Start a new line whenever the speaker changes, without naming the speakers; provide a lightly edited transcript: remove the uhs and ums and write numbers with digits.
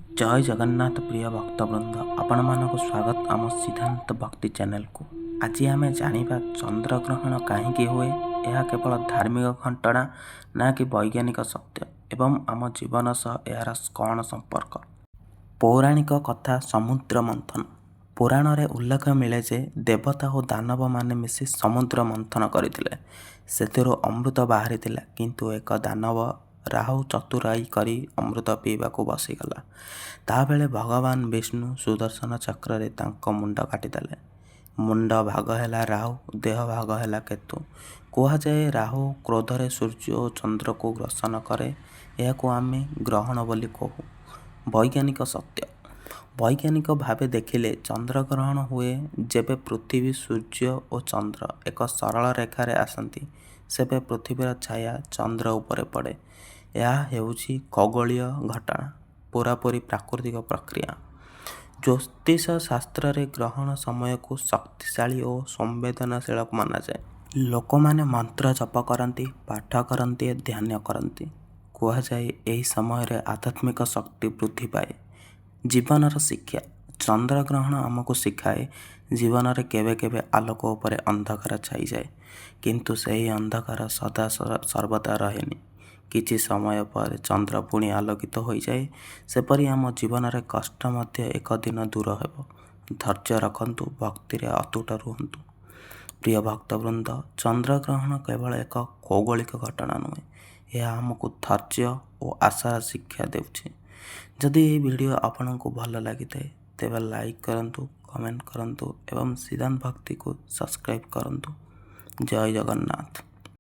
ଜୟ ଜଗନ୍ନାଥ ପ୍ରିୟ ଭକ୍ତବୃନ୍ଦ, ଆପଣମାନଙ୍କୁ ସ୍ୱାଗତ ଆମ ସିଦ୍ଧାନ୍ତ ଭକ୍ତି ଚ୍ୟାନେଲକୁ। ଆଜି ଆମେ ଜାଣିବା ଚନ୍ଦ୍ରଗ୍ରହଣ କାହିଁକି ହୁଏ, ଏହା କେବଳ ଧାର୍ମିକ ଘଟଣା ନା କି ବୈଜ୍ଞାନିକ ସତ୍ୟ, ଏବଂ ଆମ ଜୀବନ ସହ ଏହାର କ'ଣ ସମ୍ପର୍କ। ପୌରାଣିକ କଥା ସମୁଦ୍ର ମନ୍ଥନ। ପୁରାଣରେ ଉଲ୍ଲେଖ ମିଳେ ଯେ ଦେବତା ଓ ଦାନବମାନେ ମିଶି ସମୁଦ୍ର ମନ୍ଥନ କରିଥିଲେ। ସେଥିରୁ ଅମୃତ ବାହାରିଥିଲା, କିନ୍ତୁ ଏକ ଦାନବ ରାହୁ ଚତୁରାଇ କରି ଅମୃତ ପିଇବାକୁ ବସିଗଲା। ତାବେଳେ ଭଗବାନ ବିଷ୍ଣୁ ସୁଦର୍ଶନ ଚକ୍ରରେ ତାଙ୍କ ମୁଣ୍ଡ କାଟିଦେଲେ। ମୁଣ୍ଡ ଭାଗ ହେଲା ରାହୁ, ଦେହ ଭାଗ ହେଲା କେତୁ। କୁହାଯାଏ ରାହୁ କ୍ରୋଧରେ ସୂର୍ଯ୍ୟ ଓ ଚନ୍ଦ୍ରକୁ ଗ୍ରସନ କରେ। ଏହାକୁ ଆମେ ଗ୍ରହଣ ବୋଲି କହୁ। ବୈଜ୍ଞାନିକ ସତ୍ୟ। ବୈଜ୍ଞାନିକ ଭାବେ ଦେଖିଲେ ଚନ୍ଦ୍ରଗ୍ରହଣ ହୁଏ ଯେବେ ପୃଥିବୀ, ସୂର୍ଯ୍ୟ ଓ ଚନ୍ଦ୍ର ଏକ ସରଳ ରେଖାରେ ଆସନ୍ତି, ସେବେ ପୃଥିବୀର ଛାୟା ଚନ୍ଦ୍ର ଉପରେ ପଡ଼େ। ଏହା ହେଉଛି ଖଗୋଳୀୟ ଘଟଣା, ପୂରାପୂରି ପ୍ରାକୃତିକ ପ୍ରକ୍ରିୟା। ଜ୍ୟୋତିଷ ଶାସ୍ତ୍ରରେ ଗ୍ରହଣ ସମୟକୁ ଶକ୍ତିଶାଳୀ ଓ ସମ୍ବେଦନଶୀଳ ମନାଯାଏ। ଲୋକମାନେ ମନ୍ତ୍ର ଜପ କରନ୍ତି, ପାଠ କରନ୍ତି, ଧ୍ୟାନ କରନ୍ତି। କୁହାଯାଏ ଏହି ସମୟରେ ଆଧ୍ୟାତ୍ମିକ ଶକ୍ତି ବୃଦ୍ଧି ପାଏ। ଜୀବନର ଶିକ୍ଷା। ଚନ୍ଦ୍ରଗ୍ରହଣ ଆମକୁ ଶିଖାଏ, ଜୀବନରେ କେବେ କେବେ ଆଲୋକ ଉପରେ ଅନ୍ଧକାର ଛାଇଯାଏ। କିନ୍ତୁ ସେହି ଅନ୍ଧକାର ସଦା ସର୍ବଦା ରହେନି। କିଛି ସମୟ ପରେ ଚନ୍ଦ୍ର ପୁଣି ଆଲୋକିତ ହୋଇଯାଏ। ସେପରି ଆମ ଜୀବନରେ କଷ୍ଟ ମଧ୍ୟ ଏକ ଦିନ ଦୂର ହେବ। ଧୈର୍ଯ୍ୟ ରଖନ୍ତୁ, ଭକ୍ତିରେ ଅତୁଟ ରୁହନ୍ତୁ। ପ୍ରିୟ ଭକ୍ତବୃନ୍ଦ, ଚନ୍ଦ୍ରଗ୍ରହଣ କେବଳ ଏକ ଖୌଗୋଳିକ ଘଟଣା ନୁହେଁ, ଏହା ଆମକୁ ଧୈର୍ଯ୍ୟ ଓ ଆଶାର ଶିକ୍ଷା ଦେଉଛି। ଯଦି ଏହି ଭିଡ଼ିଓ ଆପଣଙ୍କୁ ଭଲ ଲାଗିଥାଏ, ତେବେ ଲାଇକ୍ କରନ୍ତୁ, କମେଣ୍ଟ କରନ୍ତୁ ଏବଂ ସିଦ୍ଧାନ୍ତ ଭକ୍ତିକୁ ସବସ୍କ୍ରାଇବ୍ କରନ୍ତୁ। ଜୟ ଜଗନ୍ନାଥ।